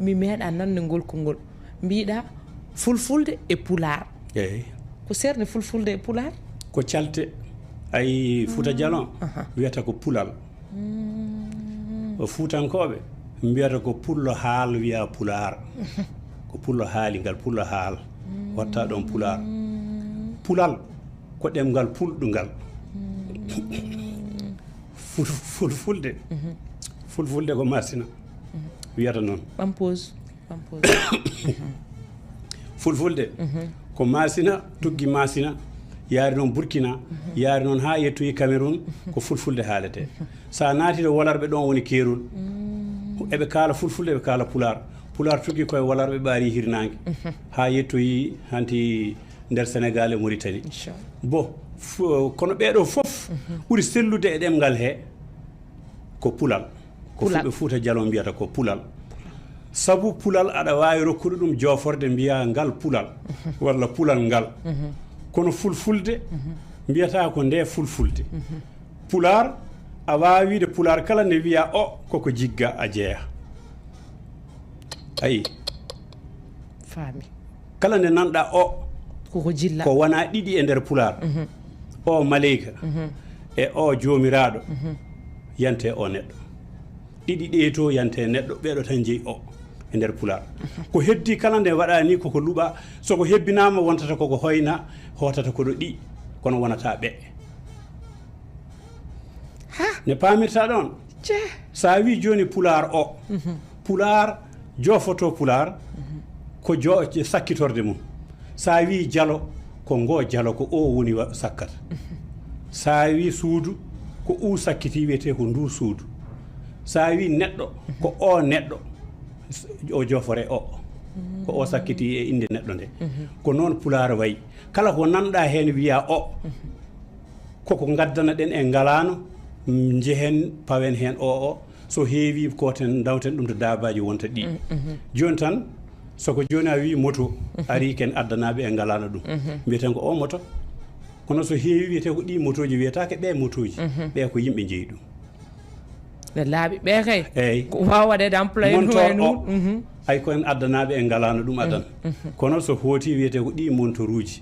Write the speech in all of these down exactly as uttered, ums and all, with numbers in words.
Mi meeɗa nande ngol konngol. Mbiɗa fulfulde e pulaar. Eyi. Ko seerde fulfulde e pulaar? Ko calte. Ay, Fuuta Jalon wiyata ko pulal. O Fuutankooɓe mbiyata ko pullo haal wiya pulaar. Ko pullo haali ngal, pullo haal. Watta ɗon pulaar. Pulal ko ɗemngal pulɗungal. Ful- fulfulde. Fulfulde ko masina. Wiyata noon. Ɓam pause. Ɓam pause. Fulfulde ko masina, tuggi masina, yaari noon Burkina, yaari noon haa yettoyi Cameroun. Ko fulfulde haalete. So a naati to wolarɓe, ɗon woni keerol. Eɓe kaala fulfulde, eɓe kaala pulaar. Pulaar tuggi koye wolarɓe ɓaari hirnaange haa yettoyi hanti nder Senegal e Mauritanie. Inchallah. Bo fu- kono ɓeeɗo fof ɓuri sellude e ɗemngal he ko pulal. Ko Pulal. Fulɓe Fuuta Jalon mbiyata ko pulal. Sabu pulal aɗa waawi rokkude ɗum jooforde, mbiya ngal pulal walla pulal ngal. Kono fulfulde mbiyata ko nde fulfulde. Pulaar, a waawi wiide pulaar kala nde wiya o, koko jigga a jeeya. Ayi. Faami. Kala nde nanɗa o, Koko jilla. Ko wona ɗiɗi e nder pulaar. O maleyka e o joomiraaɗo, yante o neɗɗo. Ɗiɗi ɗee to yante neɗɗo, ɓeeɗo tan jeyi o e nder pulaar. Ko heddi kala nde waɗa ni koko luɓa, so ko hebbinaama wontata koko hoyna, hootata ko ɗo ɗi, kono wonata ɓe. Ne paamirta ɗon? Sa wi jooni pulaar o, pulaar joofoto pulaar ko jo sakkitorde mum. Sa wi jalo ko ngo jalo, ko o woni wa- sakkata. Sa wi suudu ko u sakkiti, wiyete ko ndu suudu. Sa wi neɗɗo ko o neɗɗo, o joofore o, ko o sakkiti e innde neɗɗo nde. Ko noon pulaar wayi. Kala ko nanɗa heen wiya o, koko ngaddana ɗen e ngalaano, njehen pawen heen o o, so heewi koten ndawten ɗum to daabaaji wonta ɗi. Jooni tan, so ko jooni a wi moto, ari ken addanaaɓe e ngalaano ɗum. Mbiyeten ko o moto. Kono so heewi wiyete ko ɗi motooji, wiyetaake ɓe motooji. Ɓe ko yimɓe njeyi ɗum. Ne laaɓi ɓe kay. Eyi. Ko waawa waɗeede employé Montor en o, ɗum. Ay ko en addanaaɓe e ngalaano ɗum adan. Kono so hooti wiyete ko ɗi montoruuji.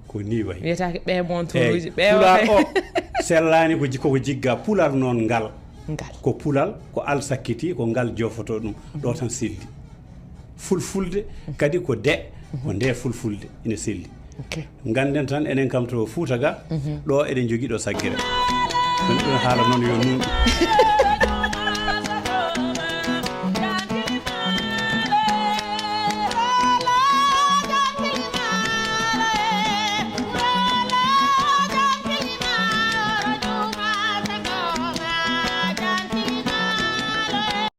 Ko ni wayi. Wiyetaake ɓe Eyi. montoruuji ɓe o Pulaar kay. O, sellaani ko ji- koko jigga. Pulal noon ngal. Ngal. Ko pulal, ko al sakkiti, ko ngal joofoto ɗum. Ɗo tan selli. Fulfulde kadi ko de, ko nde fulfulde ina selli. Ok. Ngannden tan enen kam to Fuuta ga, ɗo eɗen jogii ɗo saggere. Ɗum ɗum haala noon yo nuun.